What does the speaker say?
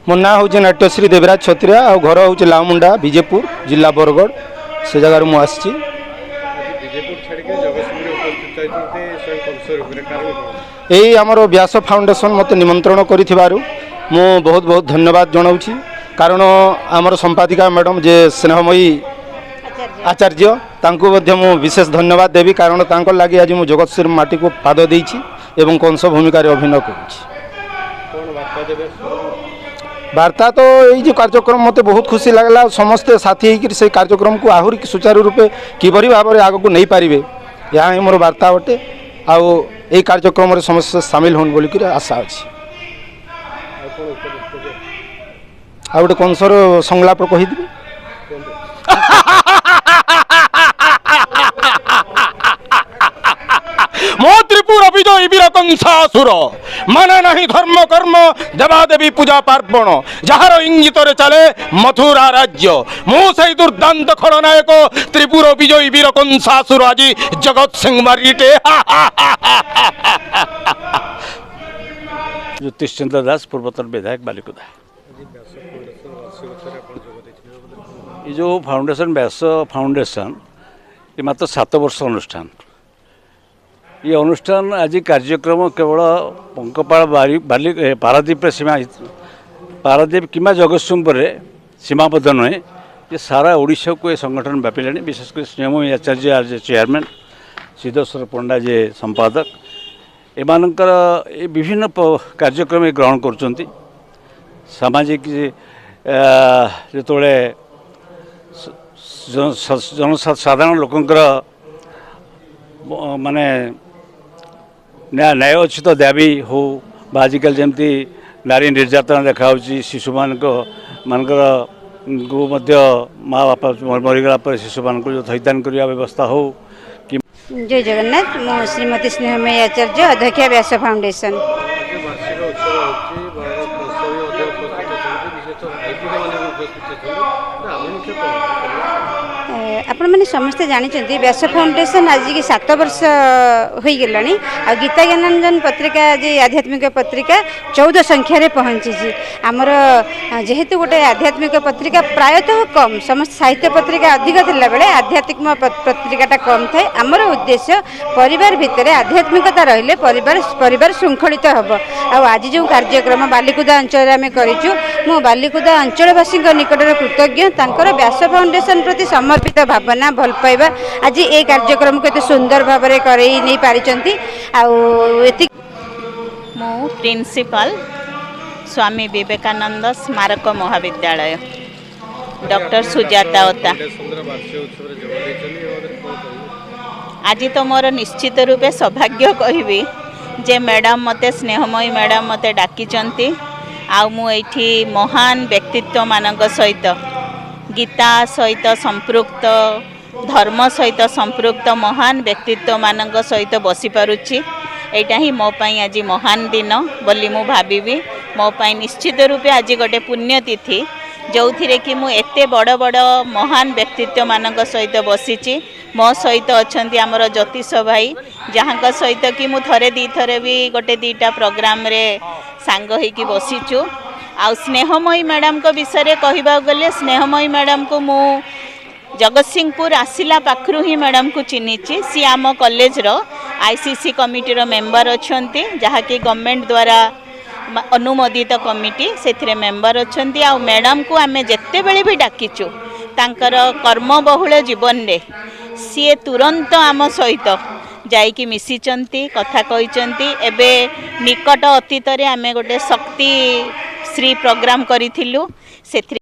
ମୋ ନାଁ ହେଉଛି ନାଟ୍ୟଶ୍ରୀ ଦେବରାଜ ଛତ୍ରିଆ, ଆଉ ଘର ହେଉଛି ଲାଉମୁଣ୍ଡା, ବିଜେପୁର, ଜିଲ୍ଲା ବରଗଡ଼। ସେ ଜାଗାରୁ ମୁଁ ଆସିଛି। ଏଇ ଆମର ବ୍ୟାସ ଫାଉଣ୍ଡେସନ୍ ମୋତେ ନିମନ୍ତ୍ରଣ କରିଥିବାରୁ ମୁଁ ବହୁତ ବହୁତ ଧନ୍ୟବାଦ ଜଣାଉଛି, କାରଣ ଆମର ସମ୍ପାଦିକା ମ୍ୟାଡ଼ାମ୍ ଯେ ସ୍ନେହମୟୀ ଆଚାର୍ଯ୍ୟ, ତାଙ୍କୁ ମଧ୍ୟ ମୁଁ ବିଶେଷ ଧନ୍ୟବାଦ ଦେବି, କାରଣ ତାଙ୍କ ଲାଗି ଆଜି ମୁଁ ଜଗତସିଂହ ମାଟିକୁ ପାଦ ଦେଇଛି ଏବଂ କଂସ ଭୂମିକାରେ ଅଭିନୟ କରୁଛି। ବାର୍ତ୍ତା ତ ଏଇ ଯେଉଁ କାର୍ଯ୍ୟକ୍ରମ ମୋତେ ବହୁତ ଖୁସି ଲାଗିଲା। ସମସ୍ତେ ସାଥୀ ହେଇକରି ସେଇ କାର୍ଯ୍ୟକ୍ରମକୁ ଆହୁରି ସୁଚାରୁ ରୂପେ କିପରି ଭାବରେ ଆଗକୁ ନେଇପାରିବେ, ଏହା ହିଁ ମୋର ବାର୍ତ୍ତା ଅଟେ। ଆଉ ଏଇ କାର୍ଯ୍ୟକ୍ରମରେ ସମସ୍ତେ ସାମିଲ ହୁଅନ୍ ବୋଲିକିରି ଆଶା ଅଛି। ଆଉ ଗୋଟେ କଂସର ସଂଳାପ କହିଦେବି। ମୋ ତ୍ରିପୁର ବିଜୟୀ ବୀର କଂସାସୁର, ମାନେ ନାହିଁ ଧର୍ମ କର୍ମ ଦେବାଦେବୀ ପୂଜା ପାର୍ବଣ, ଯାହାର ଇଙ୍ଗିତରେ ଚାଲେ ମଥୁରା ରାଜ୍ୟ। ମୁଁ ସେଇ ଦୁର୍ଦ୍ଦାନ୍ତ ଖଳନାୟକ ତ୍ରିପୁର ବିଜୟୀ ବୀର କଂସାସୁର ଆଜି ଜଗତ ସିଂ ମାରିଟେ। ଜ୍ୟୋତିଷ ଚନ୍ଦ୍ର ଦାସ, ପୂର୍ବତନ ବିଧାୟକ, ବାଲିକୁଦା। ଏ ଯେଉଁ ଫାଉଣ୍ଡେସନ୍, ବ୍ୟାସ ଫାଉଣ୍ଡେସନ୍, ଏ ମାତ୍ର 7 ବର୍ଷ ଅନୁଷ୍ଠାନ। ଏ ଅନୁଷ୍ଠାନ ଆଜି କାର୍ଯ୍ୟକ୍ରମ କେବଳ ପଙ୍କପାଳ ବାଲି ପାରାଦ୍ୱୀପରେ ସୀମା, ପାରାଦ୍ୱୀପ କିମ୍ବା ଜଗତସିଂହପୁରରେ ସୀମାବଦ୍ଧ ନୁହେଁ, ଯେ ସାରା ଓଡ଼ିଶାକୁ ଏ ସଂଗଠନ ବ୍ୟାପିଲାଣି। ବିଶେଷ କରି ସ୍ନେହମୟୀ ଆଚାର୍ଯ୍ୟ ଆଜ ଚେୟାରମ୍ୟାନ୍, ସିଦ୍ଧେଶ୍ୱର ପଣ୍ଡା ଯେ ସମ୍ପାଦକ, ଏମାନଙ୍କର ଏ ବିଭିନ୍ନ କାର୍ଯ୍ୟକ୍ରମ ଗ୍ରହଣ କରୁଛନ୍ତି। ସାମାଜିକ ଯେତେବେଳେ ଜନସାଧାରଣ ଲୋକଙ୍କର ମାନେ ନ୍ୟାୟ ଉଚିତ ଦାବି ହେଉ ବା ଆଜିକାଲି ଯେମିତି ନାରୀ ନିର୍ଯାତନା ଦେଖାହେଉଛି, ଶିଶୁମାନଙ୍କ ମାନଙ୍କର ମଧ୍ୟ ମା ବାପା ମରିଗଲା ପରେ ଶିଶୁମାନଙ୍କୁ ଯେଉଁ ଥଇଥାନ କରିବା ବ୍ୟବସ୍ଥା ହେଉ କି। ଜୟ ଜଗନ୍ନାଥ। ମୁଁ ଶ୍ରୀମତୀ ସ୍ନେହମୟୀ ଆଚାର୍ଯ୍ୟ, ଅଧ୍ୟକ୍ଷା, ବ୍ୟାସ ଫାଉଣ୍ଡେସନ୍। ଆପଣମାନେ ସମସ୍ତେ ଜାଣିଛନ୍ତି, ବ୍ୟାସ ଫାଉଣ୍ଡେସନ୍ ଆଜିକି 7 ବର୍ଷ ହୋଇଗଲାଣି, ଆଉ ଗୀତା ଜ୍ଞାନାଞ୍ଜନ ପତ୍ରିକା ଆଜି ଆଧ୍ୟାତ୍ମିକ ପତ୍ରିକା 14 ସଂଖ୍ୟାରେ ପହଞ୍ଚିଛି। ଆମର ଯେହେତୁ ଗୋଟେ ଆଧ୍ୟାତ୍ମିକ ପତ୍ରିକା ପ୍ରାୟତଃ କମ୍, ସମସ୍ତ ସାହିତ୍ୟ ପତ୍ରିକା ଅଧିକ ଥିଲାବେଳେ ଆଧ୍ୟାତ୍ମିକ ପତ୍ରିକାଟା କମ୍ ଥାଏ। ଆମର ଉଦ୍ଦେଶ୍ୟ ପରିବାର ଭିତରେ ଆଧ୍ୟାତ୍ମିକତା ରହିଲେ ପରିବାର ଶୃଙ୍ଖଳିତ ହେବ। ଆଉ ଆଜି ଯେଉଁ କାର୍ଯ୍ୟକ୍ରମ ବାଲିକୁଦା ଅଞ୍ଚଳରେ ଆମେ କରିଛୁ, ମୁଁ ବାଲିକୁଦା ଅଞ୍ଚଳବାସୀଙ୍କ ନିକଟରେ କୃତଜ୍ଞ। ତାଙ୍କର ବ୍ୟାସ ଫାଉଣ୍ଡେସନ୍ ପ୍ରତି ସମର୍ପିତ ଭାବନା, ଭଲ ପାଇବା ଆଜି ଏ କାର୍ଯ୍ୟକ୍ରମକୁ ଏତେ ସୁନ୍ଦର ଭାବରେ କରେଇ ନେଇ ପାରିଛନ୍ତି। ଆଉ ଏତିକି। ମୁଁ ପ୍ରିନ୍ସିପାଲ, ସ୍ୱାମୀ ବିବେକାନନ୍ଦ ସ୍ମାରକ ମହାବିଦ୍ୟାଳୟ, ଡକ୍ଟର ସୁଜାତା ଓତା। ଆଜି ତ ମୋର ନିଶ୍ଚିତ ରୂପେ ସୌଭାଗ୍ୟ କହିବି ଯେ ମ୍ୟାଡ଼ାମ୍ ମୋତେ, ସ୍ନେହମୟୀ ମ୍ୟାଡ଼ାମ୍ ମୋତେ ଡାକିଛନ୍ତି, ଆଉ ମୁଁ ଏଇଠି ମହାନ ବ୍ୟକ୍ତିତ୍ୱମାନଙ୍କ ସହିତ, ଗୀତା ସହିତ ସମ୍ପୃକ୍ତ, ଧର୍ମ ସହିତ ସମ୍ପୃକ୍ତ ମହାନ ବ୍ୟକ୍ତିତ୍ୱମାନଙ୍କ ସହିତ ବସିପାରୁଛି। ଏଇଟା ହିଁ ମୋ ପାଇଁ ଆଜି ମହାନ ଦିନ ବୋଲି ମୁଁ ଭାବିବି। ମୋ ପାଇଁ ନିଶ୍ଚିତ ରୂପେ ଆଜି ଗୋଟେ ପୁଣ୍ୟତିଥି, ଯେଉଁଥିରେ କି ମୁଁ ଏତେ ବଡ଼ ବଡ଼ ମହାନ ବ୍ୟକ୍ତିତ୍ୱମାନଙ୍କ ସହିତ ବସିଛି। ମୋ ସହିତ ଅଛନ୍ତି ଆମର ଜ୍ୟୋତିଷ ଭାଇ, ଯାହାଙ୍କ ସହିତ କି ମୁଁ ଥରେ ଦୁଇଥର ବି ଗୋଟେ ଦୁଇଟା ପ୍ରୋଗ୍ରାମରେ ସାଙ୍ଗ ହେଇକି ବସିଛୁ। ଆଉ ସ୍ନେହମୟୀ ମ୍ୟାଡ଼ାମଙ୍କ ବିଷୟରେ କହିବାକୁ ଗଲେ, ସ୍ନେହମୟୀ ମ୍ୟାଡ଼ାମକୁ ମୁଁ ଜଗତସିଂହପୁର ଆସିଲା ପାଖରୁ ହିଁ ମ୍ୟାଡ଼ାମକୁ ଚିହ୍ନିଛି। ସିଏ ଆମ କଲେଜର ଆଇସିସି କମିଟିର ମେମ୍ବର ଅଛନ୍ତି, ଯାହାକି ଗଭର୍ଣ୍ଣମେଣ୍ଟ ଦ୍ୱାରା ଅନୁମୋଦିତ କମିଟି, ସେଥିରେ ମେମ୍ବର ଅଛନ୍ତି। ଆଉ ମ୍ୟାଡ଼ାମକୁ ଆମେ ଯେତେବେଳେ ବି ଡାକିଛୁ, ତାଙ୍କର କର୍ମବହୁଳ ଜୀବନରେ ସିଏ ତୁରନ୍ତ ଆମ ସହିତ ଯାଇକି ମିଶିଛନ୍ତି, କଥା କହିଛନ୍ତି। ଏବେ ନିକଟ ଅତୀତରେ ଆମେ ଗୋଟେ ଶକ୍ତି ଶ୍ରୀ ପ୍ରୋଗ୍ରାମ କରିଥିଲୁ, ସେଥିରେ